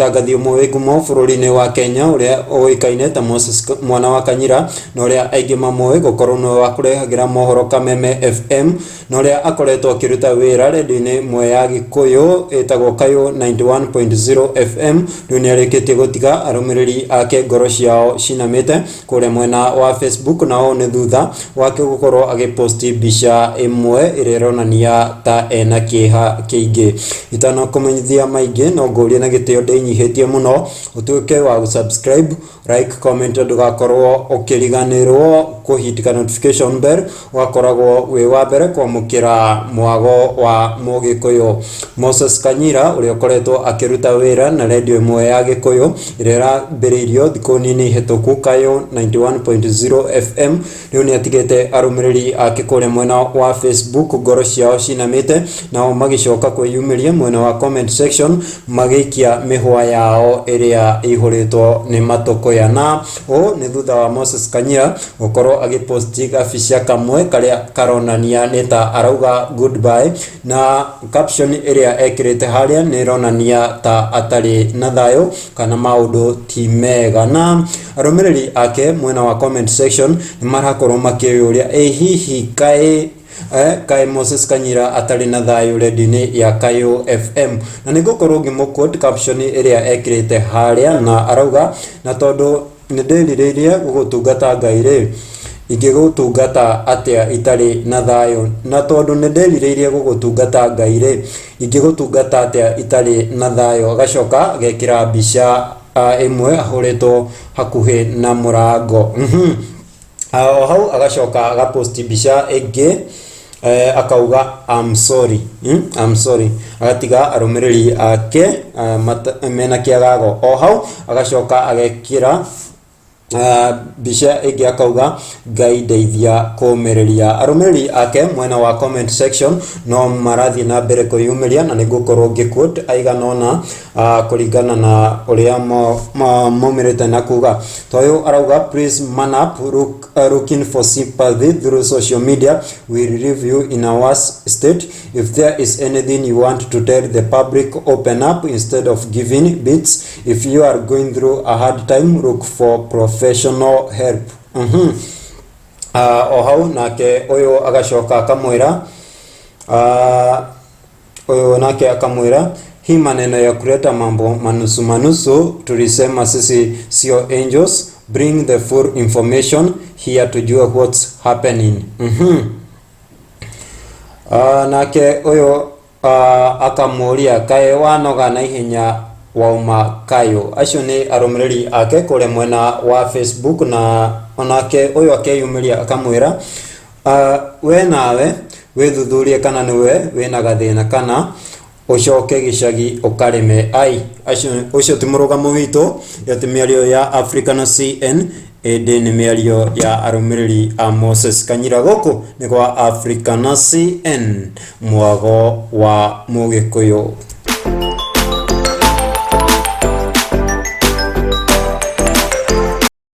Mũtangathi ũmwe wĩ ngumo bũrũri-inĩ wa Kenya ũrĩa ũĩkaine ta Moses Mwana wa Kanyira na ũrĩa aingĩ mamũĩ gũkorwo nĩwe wa kũrehagĩra mohoro Kameme FM na ũrĩa akoretwo akĩruta wĩra redio-inĩ ĩmwe ya Gĩkũyũ ĩtagwo Kayũ 91.0 FM rĩu nĩ arĩkĩtie gũtiga arũmĩrĩri ake ngoro ciao cinamĩte kũrĩa mwena wa Facebook na ũũ nĩ thutha wake gũkorwo agĩposti mbica ĩmwe ĩrĩa ĩronania ta ena kĩeha kĩingĩ. Itanakũmenyithia maingĩ no ngũrie na gĩtĩo ndĩnyihĩtie mũno ũtuĩke wa gũ subscribe, like, comment ndũgakorwo ũkĩriganĩrwo kũ hit ka notification bell ũgakoragwo wĩ wa mbere kwamũkĩra mwago wa Mũgĩkũyũ. Moses Kanyira ũrĩa ũkoretwo akĩruta wĩra na redio ĩmwe ya Gĩkũyũ ĩrĩa ĩrambĩrĩirio thikũ nini hĩtũku Kayũ 91.0 FM rĩu nĩ atigĩte arũmĩrĩri ake kũrĩa mwena wa Facebook ngoro ciao cinamĩte nao magĩcoka kwĩyumĩria mwena wa comment section magĩikia mĩhwa yao ĩrĩa ĩihũrĩtwo nĩ matũkũya na ũũ nĩ thutha wa Moses Kanyira gũkorwo agĩposti gabica kamwe karĩa karonania nĩ ta arauga goodbye na caption ĩrĩa ekĩrĩte harĩa nĩ ĩronania ta atarĩ na thayũ kana maũndũ ti mega na arũmĩrĩri ake mwena wa comment section nĩ marakorwo makĩyũria ĩ hihi kaĩ kaĩ Moses Kanyira atarĩ na thayũ redio-inĩ ya Kayũ FM na nĩ ngũkorwo ngĩmũ caption ĩrĩa ekĩrĩte harĩa na arauga na tondũ nĩ ndĩrirĩirie gũgũtungata Ngai rĩ ingĩgũtungata atĩa itarĩ na thayũ na tondũ nĩ ndĩrirĩirie gũgũtungata Ngai rĩ ingĩgũtungata atĩa itarĩ na thayũ agacoka agekĩra mbica ĩmwe ahũrĩtwo hakuhĩ na mũrango. O hau agacoka agaposti mbica ĩngĩ akauga I'm sorry, I'm sorry agatiga arũmĩrĩri ake mena kĩagago. O hau agacoka agekĩra mbica ĩngĩ akauga Ngai ndeithia kũmĩrĩria. Arũmĩrĩri ake mwena wa comment section no marathiĩ na mbere kwĩyumĩria na nĩ ngũkorwo ngĩ quote aigana ũna kũringana na ũrĩa maumĩrĩte na kuga ta ũyũ arauga, "Please man up. Looking for sympathy through social media will leave you in a worse state. If there is anything you want to tell the public, open up instead of giving bits. If you are going through a hard time, look for professional help." O hau nake ũyũ agacoka akamwĩra, ũyũ nake akamwĩra, "Hii maneno ya kuleta mambo manusu manusu, tulisema sisi sio angels. Bring the full information here tujue what's happening." Nake ũyũ akamũria, "Kaĩ wanoga na ihenya wauma kayũ?" Acio nĩ arũmĩrĩri ake kũrĩa mwena wa Facebook na onake ũyũ akeyumĩria akamwĩra, "We nawe wĩthuthurie kana nĩwe wĩna gathĩna kana ũcoke gĩcagi ũkarĩme." Ai acio ũcio ti mũrũgamo witũ, ĩyo ti mĩario ya African CN ĩndĩ nĩ mĩario ya arũmĩrĩri a Moses Kanyira. Gũkũ nĩ gwa African CN, mwago wa Mũgĩkũyũ.